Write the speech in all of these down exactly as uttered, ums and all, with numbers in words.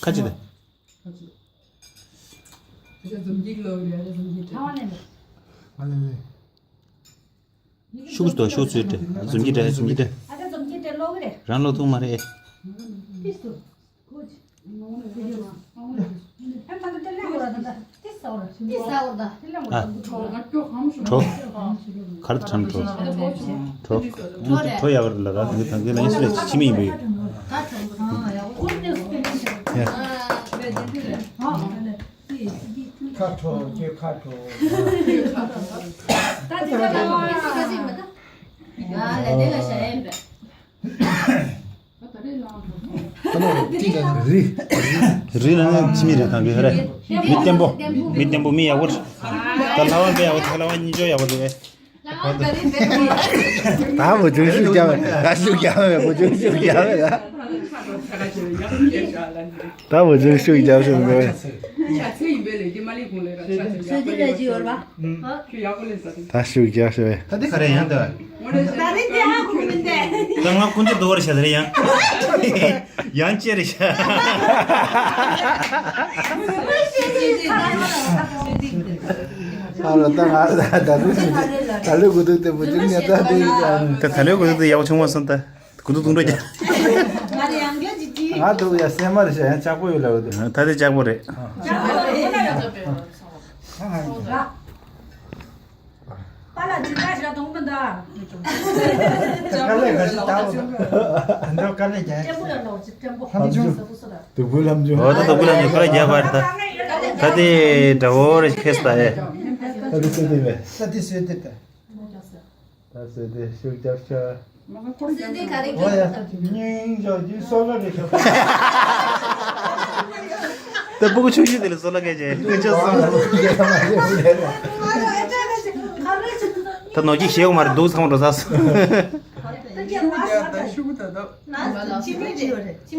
ཁ་ཅིག་དང་། ཤུགས་དོ་ཤུགས་ཚུལ་དྲི། འཛུམ་གྱིས་དྲི། འཛུམ་གྱིས་དྲི། རང་ལོ་ཐུང་མ་རེད། ཨ། གྲོ། གར་ཐང་གྲོ། གྲོ། གྲོ་ཡག་རེད་ལ་ར། ངས་ཐང་གི་ལ་ཡིན་སུ་རེད། ཕྱི་མི་ཡིན་པས། ཁ་གྲོ་ཁྱོད་ཁ་གྲོ། རི། རི་ལ་ནི་ཕྱི་མི་རེད་ཐང་གི་རེད། མི་བརྟན་པོ། མི་བརྟན་པོ་མི་ཡག་པོ་རེད། ད་ལྷ་བ་དཔེ་ཡག་པོ། ད་ལྷ་བ་གཉིས་ཆོ་ཡག་པོ་འདུག་གས། ད་བུ་ཆུང་ཤུགས་རྒྱག་བས། ད་ཤུགས་རྒྱག་བས། བུ་ཆུང་ཤུགས་རྒྱག་བས་ད། ད་བུ་ཆུང་ཤུགས་རྒྱག་ཤུགས་འགྲོ་བས། ད་ཤུགས་རྒྱག་ཤུགས་བས། ད་དེ་ག་རེ་ཡང་ད། ད་ང་ཀུན་སྤྱོད་དོ་བར་བྱ་ད་རེ་ཡང་། ཡང་ཅེ་རེ་བྱ། ཨ་ལོ། ད་ང་ད་ད་ལུ་ད་ལུ་གུ་དུག་དེ་བུ་ཆུང་ཉལ་ད་དེ་ཡང་། ད་ད་ལུ་གུ་དུག་དེ་ཡག་པོ་བྱུང་བ་སོང་ད། གུ་དུག་དུང་འགྲོ་རྒྱ། ང་ལ་ཡང་སྐྱོན་ཅིག་ཅིག་ང་དུག་ཡ་སེ་མ་རེ་བྱ་ཡང་ལྕགས་པོ་ཡོད་ལ་འོ་དེ། ད་དེ་ལྕགས་པོ་རེད། ལྕགས་པོ་རེད། ཁོ་ན་ཡོད་ཚོད་པས། པཱ་ལགས་ཇི་ལྟར་བཞག་དུང་མི་འདའ། དཀའ་ལས་ག་ཞིག་བཏང་བ་དང་། ད་འདྲ་དཀའ་ལས་རྒྱག་ཡ་བྲན་པོ་ཡོད་ལོག་ཅིག་བྲན་པོ། ལྷམ་ཆུང་། སྡུག་པོའི་ལྷམ་ཆུང་། འོ་ད་སྡུག་པོའི་ལྷམ་ཆུང་། དཀའ་ལས་རྒྱག་པ་རེད་ད། ད་དེ་དགྲ་བོ་རེ་ཁེས་ད་ཨེ། ད་དེ་སོས་དེ་བས། ད་དེ་སོས་དེ་བས། ད་སོས་དེ་ཤུགས་རྒྱབ་ཤོག་སོས་དེ་ག་རེ། འོ་ཡ། སྙིང་རྗོ་རྒྱུ་སོ་ལོ་རེ་ཤོག་ད་སྤུ་གུ་ཆུང་ཆུང་དེ་ལ་སོ་ལོ་སྐད་ཆ་ཀུན་སྤྱོད་གསུམ། ད་ནོར་གྱིས་ཤེས་འོ་མ་རེད། འདུག་ཚང་མ་འགྲོ་ས་སོ།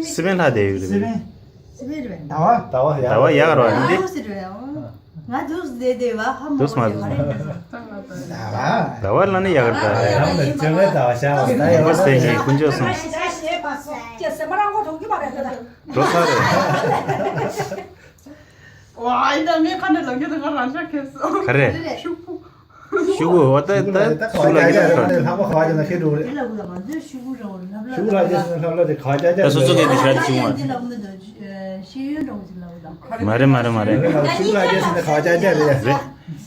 སི་པན་ལྷ་དེ་ཡོད་རེད། སི་པན། ཟླ་བ། ཟླ་བ་ཡག་རོ་འདི། ང་དུག་ཟེར་དེ་བ་ཧ་མ་དུག་མ་དུག་ཟླ་བ། ཟླ་བ་ལ་ནི་ཡག་རེད་ད། རང་ལ་བྱོན་པའི་ཟླ་བ་ཤར་བ་ད་ཡོད་པ་ཟེར་ནས་ཀུན་སྤྱོད་གསུམ། འགྲོ་ས་རེད། ཝ་ཨི་ད་ངའི་ཁ་ནས་ལབ་རྒྱུ་དེ་ང་རང་ཤག་ཁེལ་སོང་། ག་རེ། ཤུག་པོ། ཤུ་གུ། འོ་ད་ད་ཤུ་གུ་ལ་ཡིན་ལྷག་པ་ཁ་བ་ཅན་ན་ཁེ་འགྲོ་རེད། ཤུ་གུ་ལ་ཡིན་ལྷག་ལ་དེ་ཁ་བ་ཅན་ད་སོ་སོ་གི་དེ་ཤ་དེ་ཤུ་གུ་མ། མ་རེད་མ་རེད་མ་རེད། ཤུ་གུ་ལ་ཡིན་ཁ་བ་ཅན་རེད། རེད།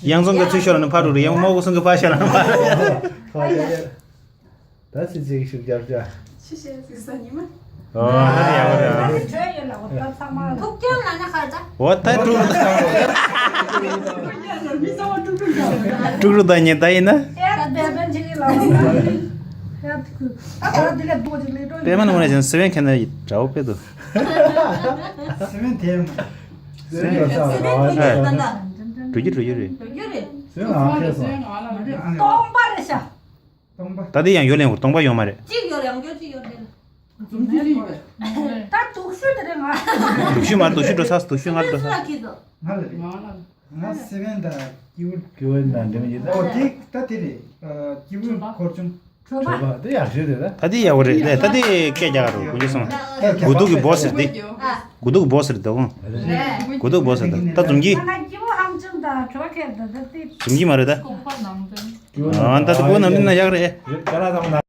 གཡང་འཛོམས་གི་ཚུལ་ཤོར་ནས་ཕར་འགྲོ་རེད། གཡང་མོ་གོ་སོང་གི་ཕར་ཤར་ནས་ཕར། ཁ་བ་ཅན་རེད། ད་ཚིག་ཚིག་ཤུགས་རྒྱབ་བྱ། ཕྱི་བཤད་ཟིག་ས་ཉི་མ། ཨོ་ད་དེ་ཡག་པོ་རེད། ཨ། བྲོས་ཡོད་ལ་འོ་ད་ཚང་མ། ཐུག་ཀྱང་ལ་ན་ཁར་ད། འོ་ད་དཀྲུག་རུ་དང་། མི་ཚང་མ་དཀྲུག་དཀྲུག་ཀྱང་། དཀྲུག་རུ་དང་ཉེ་ད་ཡིན་ན། ཨེ་ད་བེ་བེན་ཅིག་ལ་འོ་ད། ཨེ་ད་ཁུ། ཨ་ད་དེ་ལ་རྡོ་ཅིག་ལས་འགྲོ་ཡིན། པད་མ་ནང་ནས་ཀྱང་སེ་བན་ཁེ་ན་ཡི་དྲ་བོ་དཔེ་འདུག་སེ་བན་དེ་ཡང་། སེ་བན་ཡོད་ས་ར་བ་ཡོད་ས། འགྲོ་རྒྱུ་འགྲོ་རྒྱུ་རེད། འགྲོ་རྒྱུ་རེད། སེ་བན་ཨང་ཁེ་སོང་། སྟོང་པ་རེད་ཤག་སྟོང་པ། ད་དེ་ཡང་ཡོད་ལེན་གོ་སྟོང་པ་ཡོད་མ་རེད། གཅིག་ཡོད་རེད། ཡང་སྐྱོར་གཅིག་ཡོད་རེད། འཛུམ་གྱིས་ཡིན་པས། ད་དུག་ཤོས་དེ་རེད་ང་། དུག་ཤོས་མ་རེད། དུག་ཤོས་འགྲོ་ས་དུག་ཤོས་ང་འགྲོ་ས། ང་ལ་རེད། ང་ལ་རེད། ང་ལ་རེད། ང་སེ་བན་དང་སྐྱིད་པོ། སྐྱིད་པོ་དང་འདྲེ་མོ་ཡིན་ད། ཨོ་དེ་ད་དེ་རེད། སྐྱིད་པོ་འཁོར་ཆུང་། གྲོད་པ། གྲོད་པ་དེ་ཡག་ཤོས་རེད་ད། ད་དེ་ཡག་པོ་རེད་ད། ད་དེ་སྐད་རྒྱག་རོགས་ཀུན་སྤྱོད་གསུམ། དགུ་དུག་གི་བོ་ཟེར་དེ། དགུ་དུག་བོ་ཟེར་དེ་གོ། དགུ་དུག་བོ་ཟེར་དེ་ད་འཛུམ་གྱིས། ང་སྐྱིད་པོ་ཧམ་ཆུང་དང་གྲོད་པ་ཁེར་དང་ད་དེ། འཛུམ་གྱིས་མ་རེད་ད། ཨ་ད་དེ་བོ་ནང་ནས་ན་ཡག་རེད།